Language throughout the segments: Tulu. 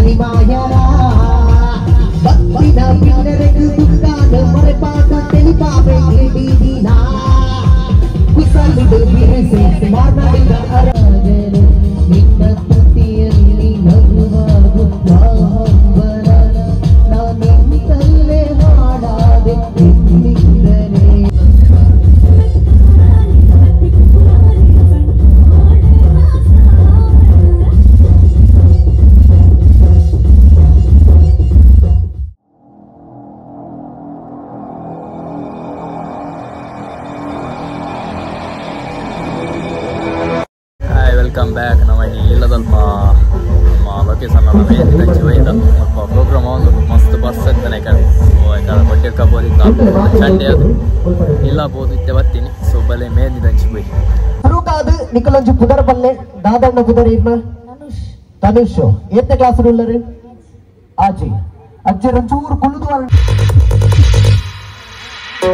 ಪರಿಮಾಯರ ಭಕ್ತಿನ ಬಿನ್ನರೆಗು ದುಃಖಾನ ಮರೆಪಾದ ತೆಲಿಪಾವೆ ಇಡೀ ಕುಸಲುಡು ಬಿರಿಸಿ ಮಾರ್ನಾಡಿದ ಅರಗರು ನಿನ್ನ ತುಟಿಯಲ್ಲಿ ನಗುವಾಗುತ್ತ ಹಬ್ಬರ ನಾನಿಂತಲ್ಲೇ ಹಾಡಾದೆ ನಿನ್ನಿಂದಲೇ. Welcome back. ನಮ್ಮ ಇಲ್ಲದಲ್ಪ ನಮ್ಮ ಲೊಕೇಶನ್ ಮೇಲಿನ ಸ್ವಲ್ಪ ಪ್ರೋಗ್ರಾಮ್ ಒಂದು ಮಸ್ತ್ ಬಸ್ ಇದ್ದಾನೆ ಕಡೆ. ಸೊ ಯಾಕಂದ್ರೆ ಬಟ್ಟೆ ಕಬೋದಿತ್ತು ಚಂಡೆ ಅದು ಇಲ್ಲ ಬೋದು ಇತ್ತೆ ಬರ್ತೀನಿ. ಸೊ ಬಲೆ ಮೇಲಿನ ಹೋಯ್ ಸುರುಕಾದು ನಿಕಲೊಂಜಿ ಪುದರ್ ಬಲ್ಲೆ ದಾದಣ್ಣ ಪುದರ್ ಇರ್ನ ತನುಷ್ ಏತನೇ ಕ್ಲಾಸ್ ಉಲ್ಲರು ಆಜಿ ಅಜ್ಜರೊಂಚೂರು ಕುಳ್ಳುದು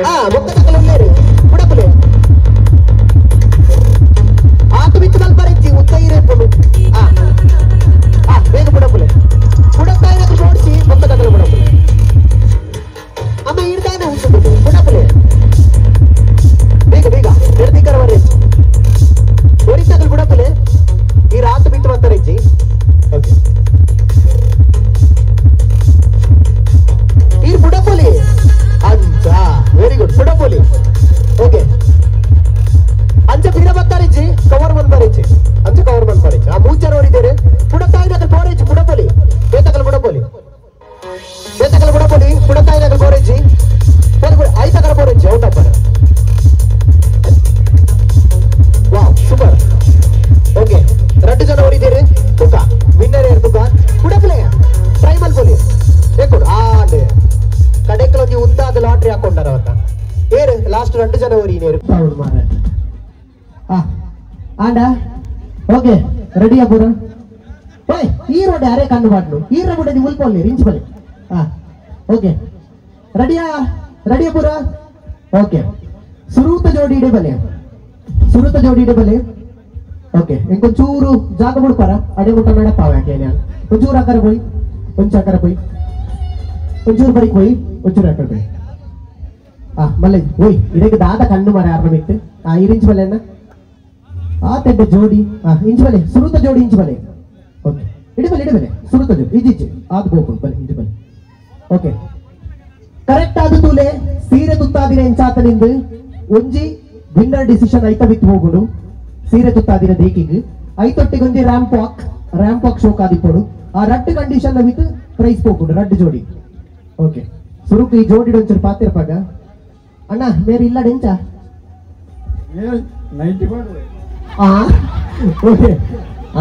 ಆ ಒಕ್ಕದಕ್ಕಲು ಉಲ್ಲೇರು ಪುಡಪುಲೆ ಆತು ಬಿತ್ತು ಮಲ್ಪರೆಜ್ಜಿ ಉತ್ತ ಇರೇಪುಲು ಆ ಆ ಬೇಗ ಪುಡಪುಲೆ ಪುಡತ್ತಾಯಿನకు ಜೋಡಿಸಿ ಒಕ್ಕದಕ್ಕಲು ಪುಡಪುಲೆ ಅಮ್ಮ ಇಡ್ದಾನೆ ಉಂಟು ಪುಡಪುಲೆ ಬೇಗ ಬೇಗ ನಿರ್ದಿಕರ ವರೆಜ್ಜಿ ಒರಿತಕಲು ಪುಡಪುಲೆ ಈ ರಾತು ಬಿತ್ತು ಮಲ್ಪರೆಜ್ಜಿ. ಓಕೆ ಈ ಪುಡಪುಲಿ ಅಂಚ ವೆರಿ ಗುಡ್ ಪುಡಪುಲಿ. ಓಕೆ ಅಂಚ ಬೀರ ಬತ್ತಾರಿಜ್ಜಿ ಕವರ್ ಮಲ್ಪರೆಜ್ಜಿ ಅಂಚ ಕವರ್ ಮಲ್ಪರೆಜ್ಜಿ ಆ ಮೂಜರ ಓರಿದ್ದೇನೆ ಪುಡತಾಯಿನಕಲ್ ಪೋರೆಜ್ಜಿ ಪುಡಪೊಲಿ ಬೇತಕಲ್ ಪುಡಪೊಲಿ ಬೇತಕಲ್ ಪುಡಪೊಲಿ ಪುಡತಾಯಿನಕಲ್ ಪೋರೆಜ್ಜಿ ಐತಕಲ್ ಪೋರೆಜ್ಜಿ ಔಟ್ ಅಪ್ಪರ. Wow super. Okay రెండు ಜನ ಓರಿದ್ದೇನೆ ತುಕ ವಿನ್ನರ್ ಏರ್ ತುಕ ಪುಡಪುಲೆ ಟ್ರೈ ಮಲ್ಪೊಲಿ ಏಕೊಡು ಆಂಡ್ ಕಡೆಕಲೊಂಜಿ ಉದ್ದಾದ ಲಾಟ್ರಿ ಹಾಕೊಂಡಾರ ಅವತ್ತ ಏರು ಲಾಸ್ಟ್ రెండు ಜನ ಓರಿ ನೇರು ಮಾರ ಆಂಡ. ಓಕೆ ರೆಡಿಯಾ ಪೂರ ಓಯ್ ಈ ರೋಡ್ ಅರೆ ಕಣ್ಣು ಬಾಟ್ಲು ಈ ರೋಡ್ ನೀವು ಉಲ್ಪೊಲ್ಲಿ ರಿಂಚ್ ಬಲ್ಲಿ. ಹಾ ಓಕೆ ರೆಡಿಯಾ ರೆಡಿಯಾ ಪೂರ. ಓಕೆ ಸುರೂತ ಜೋಡಿ ಇಡೆ ಬಲೆ ಸುರೂತ ಜೋಡಿ ಇಡೆ ಬಲೆ. ಓಕೆ ಇಂಕೊಂಚೂರು ಜಾಗ ಬಿಡ್ಪಾರ ಅಡೆ ಮುಟ್ಟ ಮೇಡಪ್ಪ ಯಾಕೆ ಒಂಚೂರು ಆಕಾರ ಪೋಯ್ ಒಂಚು ಆಕಾರ ಪೋಯ್ ಒಂಚೂರು ಬರಿಕ್ ಪೋಯ್ ಒಂಚೂರು ಆಕಡೆ ಪೋಯ್. ಆ ಮಲ್ಲೆ ಓಯ್ ಇದಕ್ಕೆ ದಾದ ಕಣ್ಣು ಮರ ಯಾರನ್ನ ಬಿಟ್ಟು ಆ ಈ ರಿಂಚ್ ಬಲೆ ಅಣ್ಣ ಆ ತೆಡ್ಡ ಜೋಡಿ ಆ ಇಂಚ್ ಬಲೆ ಸುರುತ ಜೋಡಿ ಇಂಚ್ ಬಲೆ. ಓಕೆ ಇಡಬಲೆ ಇಡಬಲೆ ಸುರುತ ಜೋಡಿ ಇಜ್ಜಿ ಇಜ್ಜಿ ಆದ್ ಗೋಪುಲ್ ಬಲೆ ಇಂಚ್ ಬಲೆ. ಓಕೆ ಕರೆಕ್ಟ್ ಆದ ತೂಲೆ ಸೀರೆ ತುತ್ತಾದಿನ ಎಂಚಾತನಿಂದ ಒಂಜಿ ವಿನ್ನರ್ ಡಿಸಿಷನ್ ಐತ ಬಿತ್ತು ಹೋಗುಡು ಸೀರೆ ತುತ್ತಾದಿನ ದೇಕಿಂಗ್ ಐತೊಟ್ಟಿಗೆ ಒಂಜಿ ರ್ಯಾಂಪ್ ವಾಕ್ ಶೋಕ್ ಆದಿಪ್ಪೋಡು ಆ ರಡ್ಡು ಕಂಡೀಷನ್ ವಿತ್ ಪ್ರೈಸ್ ಹೋಗುಡು ರಡ್ಡು ಜೋಡಿ. ಓಕೆ ಸುರುಕು ಈ ಜೋಡಿ ಒಂಚೂರು ಪಾತಿರ್ಪಾಗ ಅಣ್ಣ ಬೇರೆ ಇಲ್ಲ ಡೆಂಚ ಓಕೆ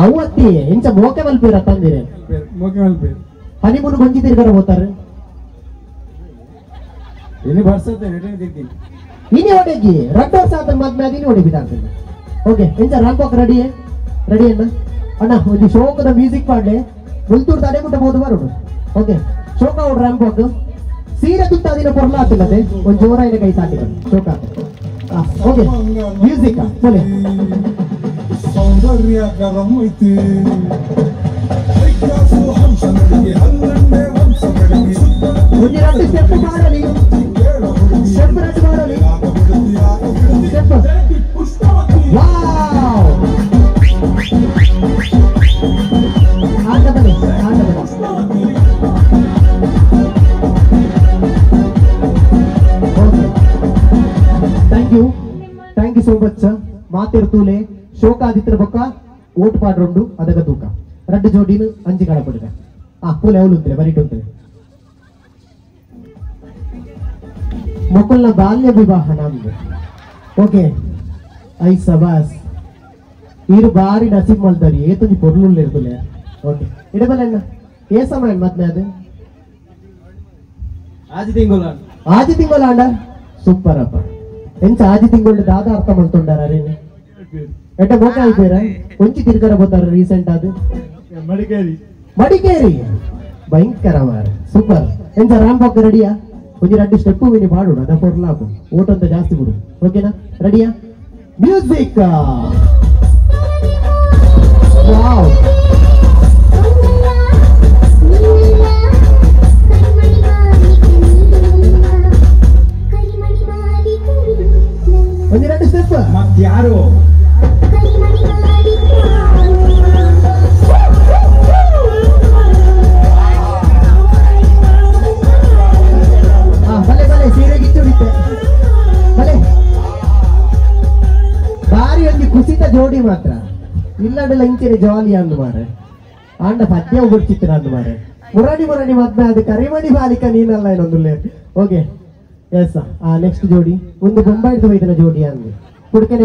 ಅವತ್ತಿ ಎಂಚ ಮೋಕೆ ಮಲ್ಪೀರ ತಂದಿರೆ ಮೋಕೆ ಮಲ್ಪೀರ ಹನಿಮೂನ್ ಗೊಂಜಿ ತಿರ್ಗರ ಹೋತಾರೆ ಇನಿ ಬರ್ಸತ್ತೆ ರಿಟರ್ನ್ ತಿರ್ತೀನಿ ಇನಿ ಒಡೆಗಿ ರಡ್ಡು ವರ್ಷ ಆತ ಮದ್ಮೆ ಆದ ಇನಿ ಒಡೆ ಬಿದ್ದಾಗ್ತದೆ. ಓಕೆ ಎಂಚ ರ್ಯಾಂಪ್ ರೆಡಿ ರೆಡಿ ಅಣ್ಣ ಅಣ್ಣ ಒಂದು ಶೋಕದ ಮ್ಯೂಸಿಕ್ ಪಾಡ್ಲೆ ಮುಲ್ತೂರು ತಡೆ ಮುಟ್ಟ ಬೋದು ಬರೋಡು. ಓಕೆ ಶೋಕ ಅವ್ರು ರ್ಯಾಂಪ್ ವಾಕ್ ಸೀರೆ ತುತ್ತಾದಿನ ಪೊರ್ಲಾತಿಲ್ಲದೆ ಒಂದು ಜೋರಾಯಿನ ಕೈ ಸಾಕಿದ ಶೋಕ. ಓಕೆ ಮ್ಯೂಸಿಕ್ ಬೋಲೆ ಸೌಂದರ್ಯ ಗರಂ ಐತಿ ಒಂದು ಎರಡು ಸ್ಟೆಪ್ ಮಾಡಲಿ ಸ್ಟೆಪ್ ಎರಡು ಮಾಡಲಿ ಸ್ಟೆಪ್. ವಾವ್ ಆಟ ಬನ್ನಿ ಆಟ ಬನ್ನಿ. Okay thank you thank you so much ಮಾತಿರ್ತೂಲೆ ಶೋಕಾದಿತ್ರ ಬೊಕ್ಕ ಓಟ್ ಪಾಡ್ರೊಂಡು ಅದಗ ತೂಕ ರಡ್ಡು ಜೋಡಿನ ಅಂಜಿ ಕಡಪಡಿದೆ. ಆ ಪೂಲೆ ಅವಲುಂತ್ರೆ ಬರಿಟುಂತ್ರೆ ಮೊಕಲ್ನ ಬಾಲ್ಯ ವಿವಾಹ ನಮ್ದು. ಓಕೆ I ಸಬಾಸ್ ಈರು ಬಾರಿ ನಸೀಬ್ ಮಲ್ದಾರಿ ಏತೊಂಜಿ ಪೊರ್ಲುಲ್ಲ ಇರ್ತುಲೆ. ಓಕೆ ಇಡಬಲ್ಲ ಅಣ್ಣ ಏ ಸಮಯ ಮದ್ಮೆ ಅದು ಆಜಿ ತಿಂಗಳ ಆಜಿ ತಿಂಗಳ ಅಂಡ ಸೂಪರ್ ಅಪ್ಪ ಎಂಚ ಆಜಿ ತಿಂಗಳು ದಾದ ಅರ್ಥ ಮಲ್ತೊಂಡಾರ ರೇನು ಎಟ್ಟ ಮೋಕ ಆಯ್ಪೇರ ಒಂಚಿ ತಿರ್ಗರ ಬೋತಾರ ರೀಸೆಂಟ್ ಅದು ಮಡಿಕೇರಿ ಮಡಿಕೇರಿ ಭಯಂಕರ ಮಾರ ಸೂಪರ್ ಎಂಚ ರ್ಯಾಂಪ್ ವಾಕ್ ರೆಡಿಯಾ ಒಂಜಿ ರಡ್ಡು ಸ್ಟೆಪ್ ಮಿನಿ ಪಾಡುಡು ಅದ ಪೊರ್ಲಾಪು ಓಟ ಅಂತ ಜಾಸ್ತಿ ಬಿಡು. ಓಕೆನಾ ರೆಡಿಯಾ ಮ್ಯೂಸಿಕ್. ವಾವ್ ಜೋಡಿ ಮಾತ್ರ ಇಲ್ಲಾಂಡೆಲ್ಲ ಇಂಚಿನ ಜಾಲಿ ಅಂದು ಮಾರೆ ಆಂಡ ಪದ್ಯ ಉಗುರ್ಚಿತ್ತಿನ ಅಂದು ಮಾರೆ ಮುರಾಣಿ ಮುರಾಣಿ ಮದ್ವೆ ಅದು ಕರಿಮಣಿ ಬಾಲಿಕ ನೀನಲ್ಲ ಏನೊಂದು. ಓಕೆ ಎಸ್ ಆ ನೆಕ್ಸ್ಟ್ ಜೋಡಿ ಒಂದು ಬೊಂಬಾಯ್ದು ಬೈದನ ಜೋಡಿ ಅಂದು ಹುಡುಕನೆ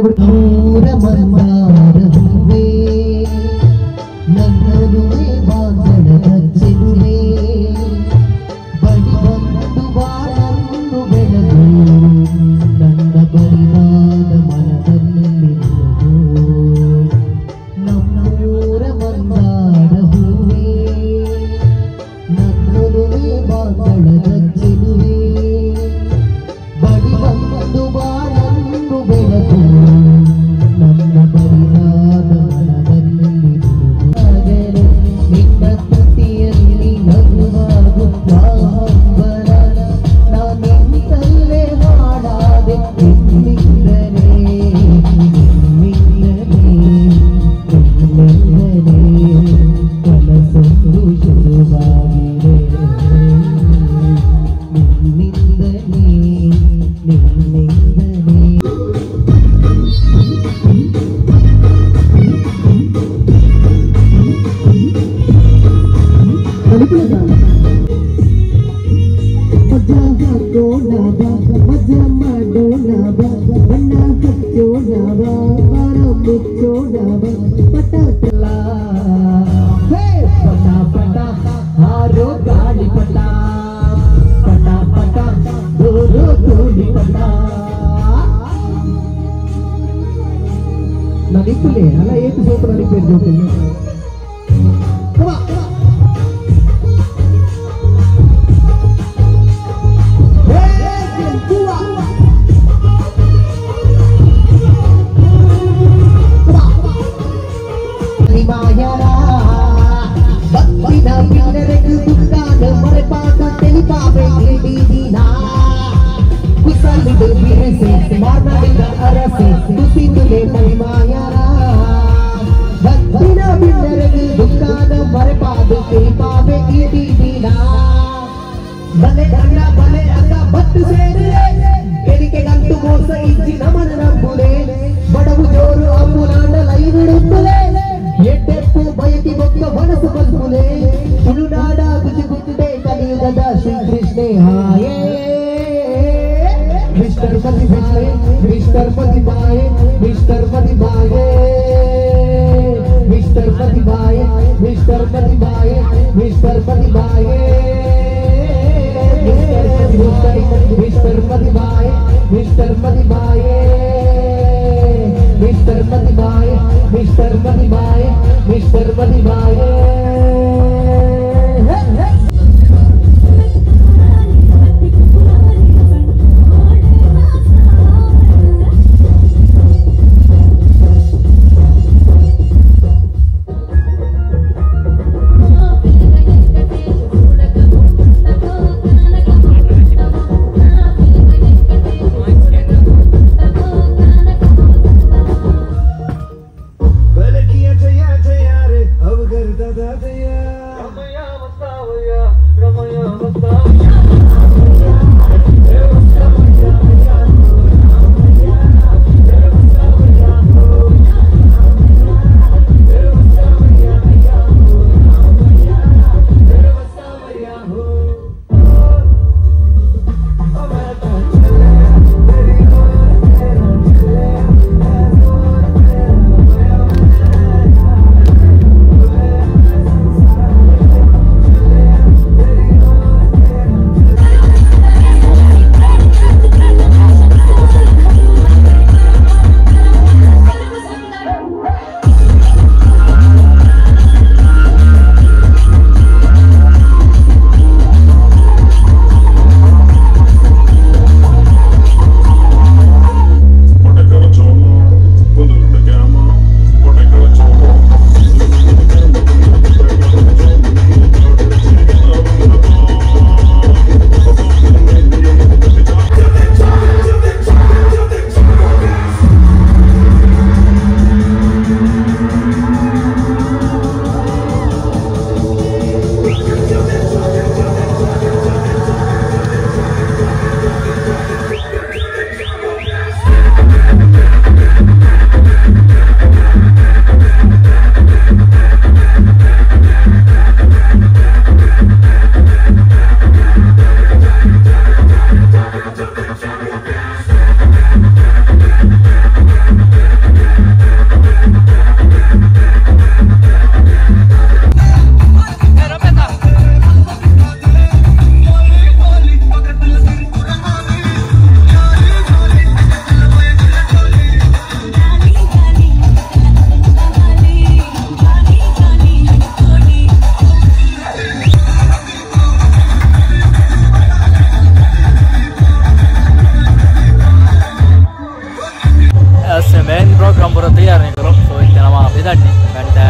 ಎಸ್ ಮೇನ್ ಪ್ರೋಗ್ರಾಮ್ ಪೂರ ತಯಾರು ನಿಕಲು. ಸೊ ಇತ್ತೆ ನಮ್ಮ ಪಿದಾಡ್ನಿ ಗಂಟೆ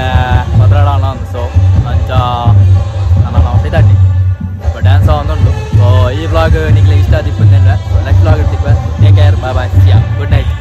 12 ಸೊ ಅಂಚ ನಮ್ಮ ಪಿದಾಡ್ನಿ ಡ್ಯಾನ್ಸ್ ಒಂದುಂಡು. ಸೊ ಈ ವ್ಲಾಗ್ ನಿಕ್ಲೆ ಇಷ್ಟ ಆದಿಪ್ಪುಂದೆ. ಸೊ ನೆಕ್ಸ್ಟ್ ವ್ಲಾಗ್ ತಿಕ್ವೆ. Take care, bye bye, see ya, good night.